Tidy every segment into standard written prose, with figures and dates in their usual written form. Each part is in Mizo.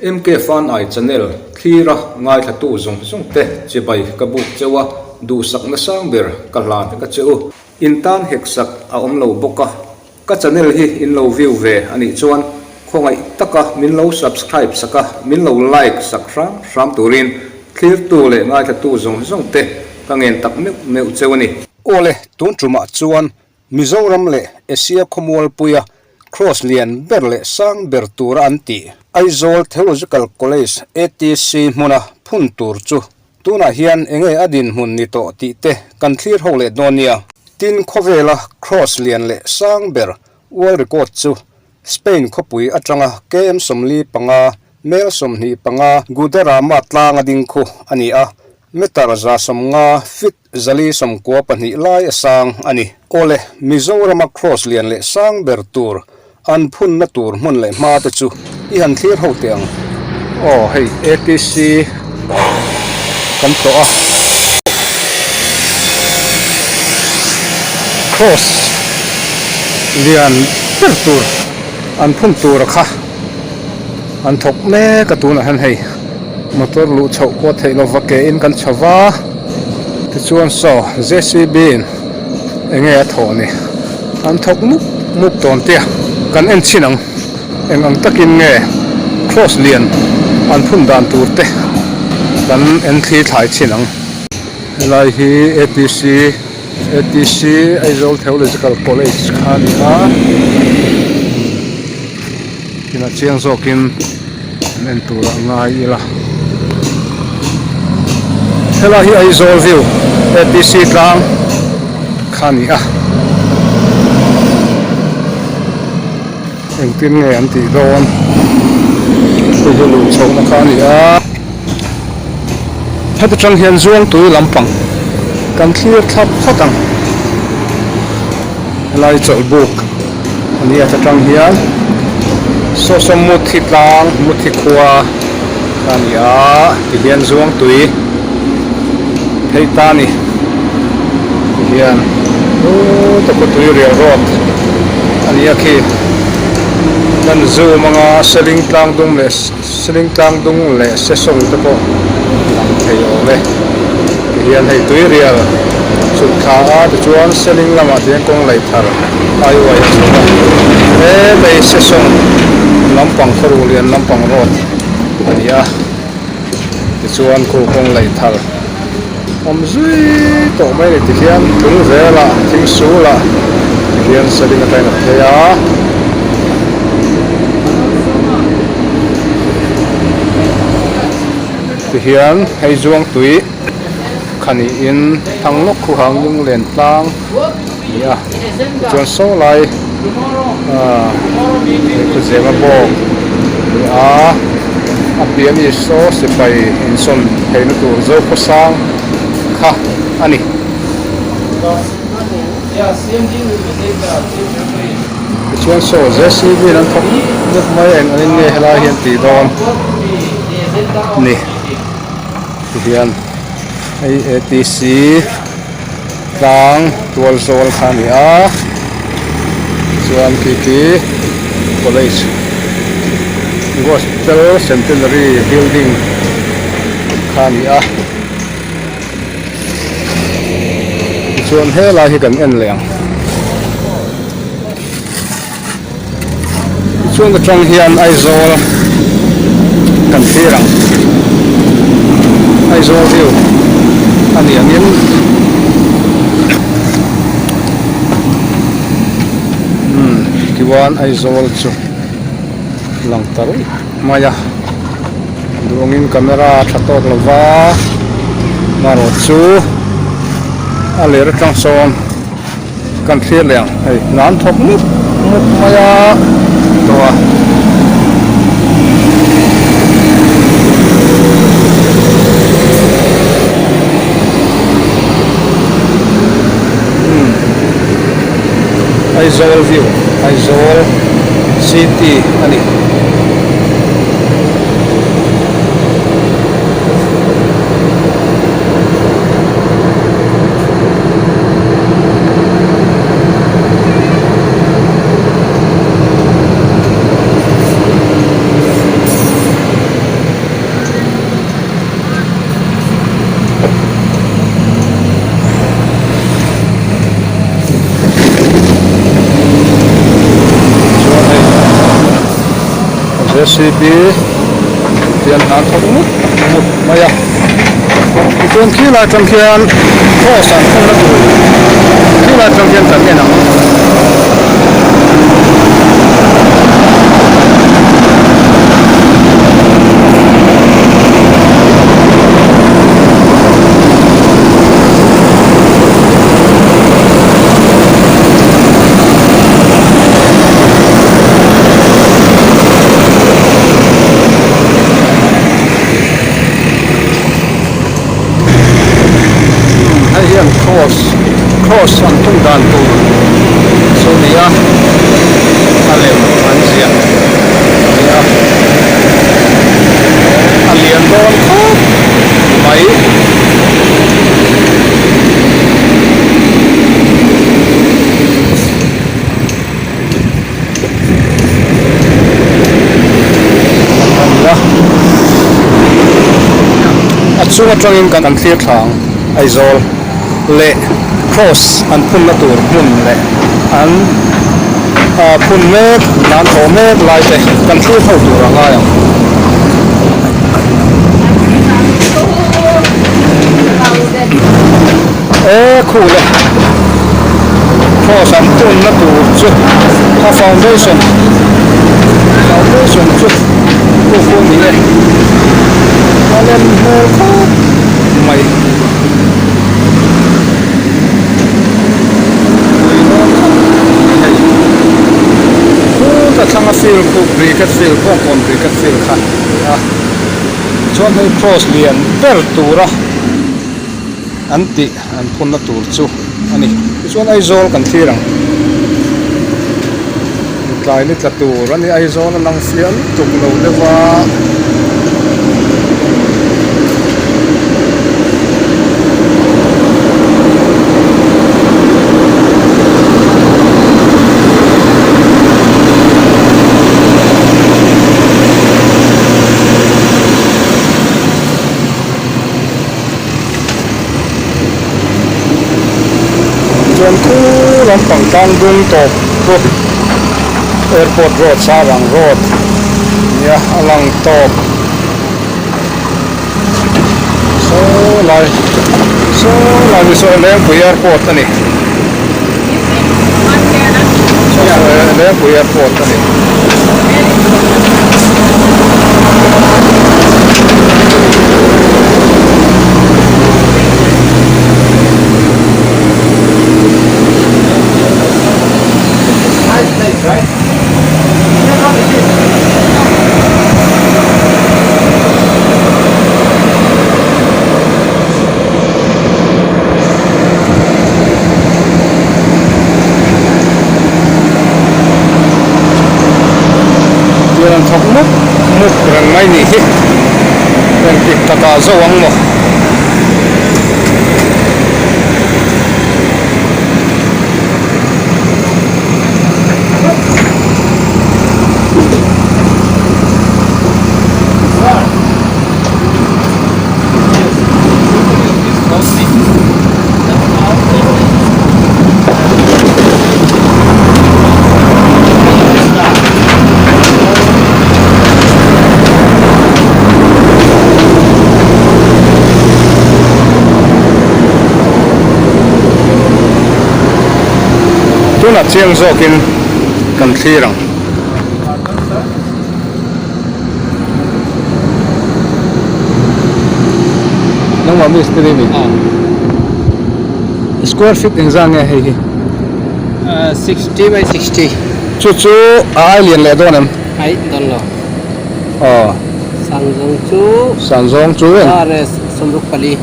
MK Fan Ai Channel thlira ngaithlatu zawng zawng te chibai ka buk cheu a, duhsakna sang ber ka hlan ka che u. In tan heksak a awm lo bawk a, ka channel hi in lo view ve a nih chuan khawngaih taka min lo subscribe sak a, min lo like sak hram hram turin thlirtu leh ngaithlatu zawng zawng te ka ngen tak meuh meuh cheu a ni. Awle, tun tumah chuan Mizoram leh Asia khawmualpuia Cross lian ber leh sang ber tura an tih Aizawl Theological College, ATC, hmuna phun tur chu tunah hian enge a dinhmun ni tawh tih te kan thlir ho leh dawn nia. Tin, khawvela Cross lian leh sang ber World Record chu Spain khawpui atanga KM 45, mel 25, Guadarrama tlanga ding khu a ni a, meter 150, feet, 492 lai a sang a ni. Awle, Mizorama Cross lian leh sang ber tur an phunna tur hmun leh hma te chu i han thlir ho teh ang. Aw hei ATC kan tlawh a. Cross lian ber tur an phun tur a kha an thawk mek a tunah hian hei motor luh chhoh pawh theih lova ke in kan chho va tichuan saw J_C_B in eng nge a thawh ni an thawk mup mup tawn te a kan en chhin ang eng ang takin nge cross lian an phun dan tur te kan en thli thlai chhin ang helai hi A_T_C A_T_C Aizawl Theological College kha a ni a inah chiang zawkin an en tur a ngai ila helai hi Aizawl view A_T_C tlang kha a ni a engtin nge an tih dawn hei hi luh chhohna kha a ni a heti tang hian Zuangtui lampang kan thlir thlap phawt ang helai chawlhbuk a ni a ta tang hian saw saw Muthi tlang Muthi khua kha a ni a tihian Zuangtui phei ta a ni tihian huu ta khawtui rial road a ni a khi kan zoom anga seling tlang dum leh seling tlang dung leh sesawng te pawh lang thei awm e tihian hei tui rial chhuk thla a tichuan seling lamah hian kawng lei thar highway a chho a hetlai sesawng lampang khawruh lian lampang road a ni a. Tichuan khu kawng laih thar awm zui tawh mai a ni tihian tlung velah thing sulah tihian seling atangin a phei a. Tihian hei zuang tui kha niin thang lawk khu hang lunglen tlang a ni a tichuan saw lai ahh hei khu zema bawk a ni a a piah ami saw sipai insawn theihna tur Zokhawsang kha a ni. Tichuan saw JCB in an thawk mup mup mai a eng angin nge helai hi an tih dawn ni tihian hei ATC tlang tual zawl kha a ni a chuan khi khi college gospel centenary building kha a ni a tichuan helai hi kan en leh ang tichuan atang hian Aizawl kan thlir ang Aizawl view a nih angin umm tichuan Aizawl chu lang ta ruih mai a duangin camera a tha tawk lo va marawh chu a ler atang sawn Kan thlir leh ang hei hna an thawk mup mup mai a tawh a. Umm Aizawl view Aizawl city a ni. JCB hian hna thawk mut mut mai a tichuan khilai atang khian cross an khawmna tur khilai atang khian kan en ang. Hei hian cross cross an tum dan tur chu a ni a a lem an ziah a ni a a lian dawn khawp mai. A chung atangin kan thlir thla ang Aizawl leh cross an phunna tur hmun leh an phun mek nan thawh mek lai te kan thlir ho tur a ngai ang. E khu le cross an tunna tur chu a foundation foundation chu khu khu ni e a lem hmel khawp mai pui dawn khawp mai hei khu ta thlanga field khu cricket field bawngkawn cricket field kha a ni a chuan hei cross lian ber tura. An tih an phunna tur chu a ni. Tichuan Aizawl kan thlir ang. Tlai ni tla tur a ni. Aizawl a lang fiah lutuk lo deuh a. Chuan khu lampang tlang dung tawp chu airport road Sarang road nia a lang tawp saw lai saw lai ni saw Lengpui airport a ni saw Lengpui airport a ni. Tiang an thawk mup mup reng mai nih hi engtik takah zo ang maw. Tunah chiang zawkin kan thlir ang. Nangmah mistiri ni? Square feet engzah nge hei hi? 60 by 60. Chu chu a ai lian leh dawn em? Ai dawn lo. Aw. Sanzawng chu. Sanzawng chu eng? Za 64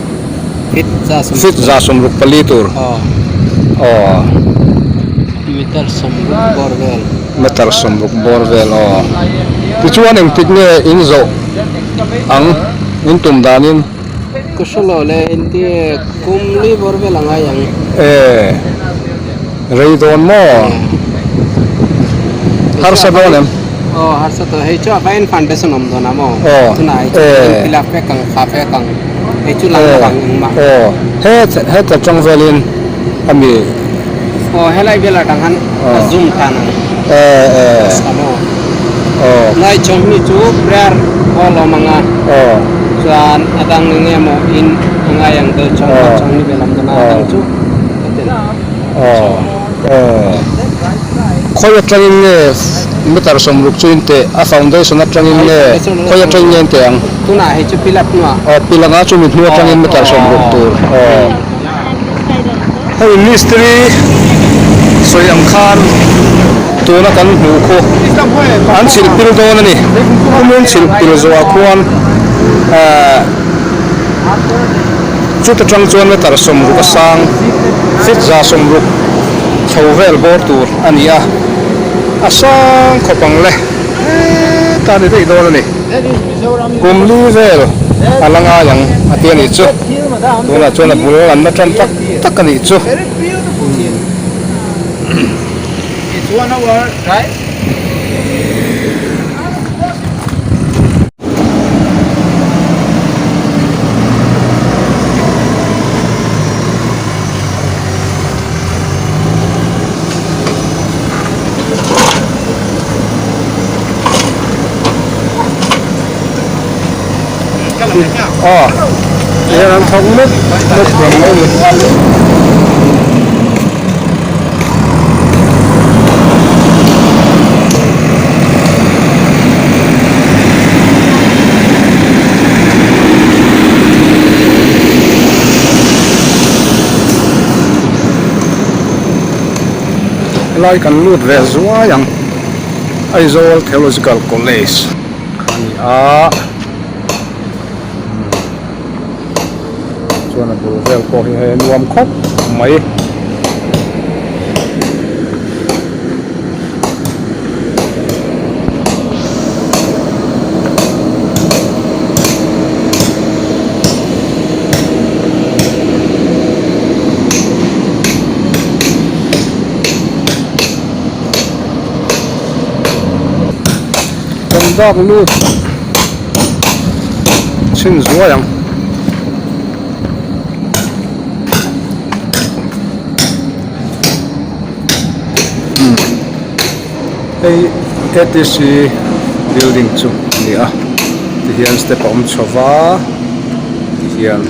feet za 60. Feet za 64 tur. Aw. Aw. Meter 60 bawr vel. Meter 60 bawr vel aw. Tichuan engtik nge in zawh ang in tum danin? Ka hre lo le inti kum li bawr vel a ngai ang. E rei dawn maw? Harsa dawn em? Aw harsa tawh hei chu a vain foundation awm dawn a maw? Aw Tunah hei chu e. in fill up vek ang kha vek ang hei chu lang lovang engmah. Aw he heta tang velin a mi. Aw helai vel atang khan a zoom tan ang. E e. A maw? Nai chawhni chu prayer hall awm ang a, chuan a dang eng nge maw in a ngai ang deuh chawng kha chawhni vel awm dawn a, a dang chu ka tel chho. Khawi atangin nge meter 60 chu in teh a foundation atangin nge khawi atangin nge in teh ang? Tunah hei chu pillar hnuah. Aw pillar anga chumi hnu atangin meter 60 tur. Aw. Hei mistiri sawi ang khan tuna kan hmuh khu an chhilh pil dawn a ni kumin chhilh pil zawhah khuan ehh chuta tang chuan meter 60 a sang feet 160 chho vel bawr tur a ni a a sang khawp ang le heta ni daih dawn a ni kum li vel a la ngai ang a ti a nih chu. Tunah chuan a bul an la tan tak tak a nih chu. Aw tihian an thawk mup mup reng mai a ni. Helai kan lut ve zuai ang Aizawl Theological College kha a ni a. Chuan a bul vel pawh hi hei a nuam khawp mai. Kan dak lut. Chhin zuai ang. Hei ATC building chu a ni a tihian step a awm chho va tihian.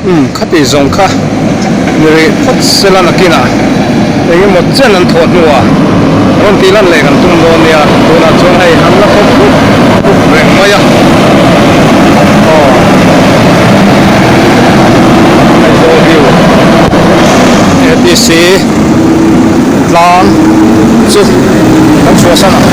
Umm khati zawng kha ni rih phawt sela nakinah eng emaw chen an thawh hnuah rawn tih lan leh kan tum dawn nia tunah chuan hei an la thawk hup hup reng mai a aw Aizawl view ATC. Tlang chu kan chhuahsan ang.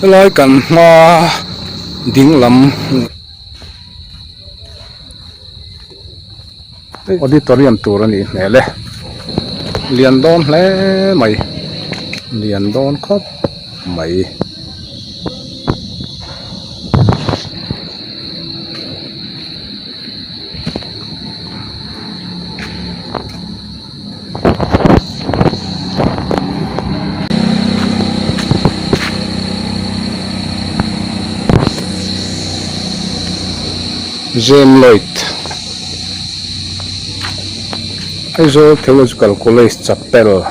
Helai kan hma ding lam auditorium tur a nih hmel e lian dawn hle mai lian dawn khawp mai. Zem Lloyd Aizawl Theological College Chapel.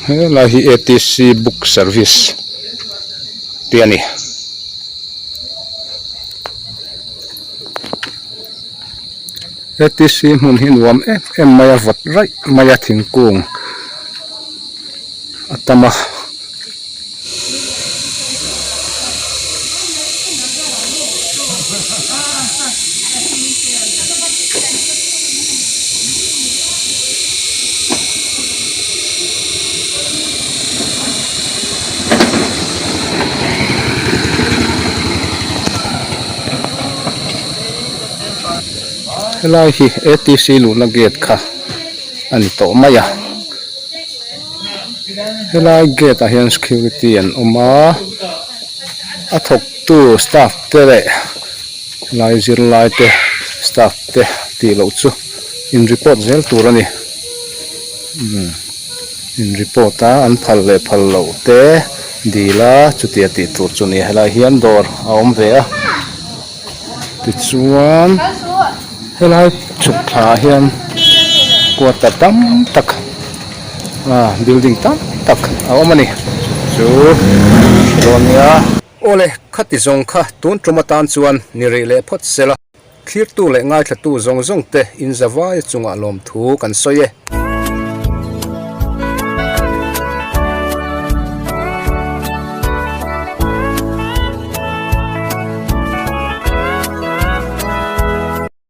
Helai hi ATC book service tih a ni. ATC hmun hi nuam em em mai a vawt raih mai a thingkung a tam a. Helai hi ATC luhna gate kha a ni tawh mai a helai gate ah hian security an awm a a thawktu staff te leh helai zirlai te staff te tih loh chu in report zel tur a ni umm in report a an phal leh phal loh te dil a chutia tih tur chu a ni a helai hian dawr a awm ve a tichuan helai chhuk thla ah hian quarter tam tak ah building tam tak a awm a ni chu dawn nia. Awle khati zawng kha tun tum atan chuan ni rih leh phawt sela thlirtu leh ngaithlatu zawng zawng te in zavai chungah lawmthu kan sawi e.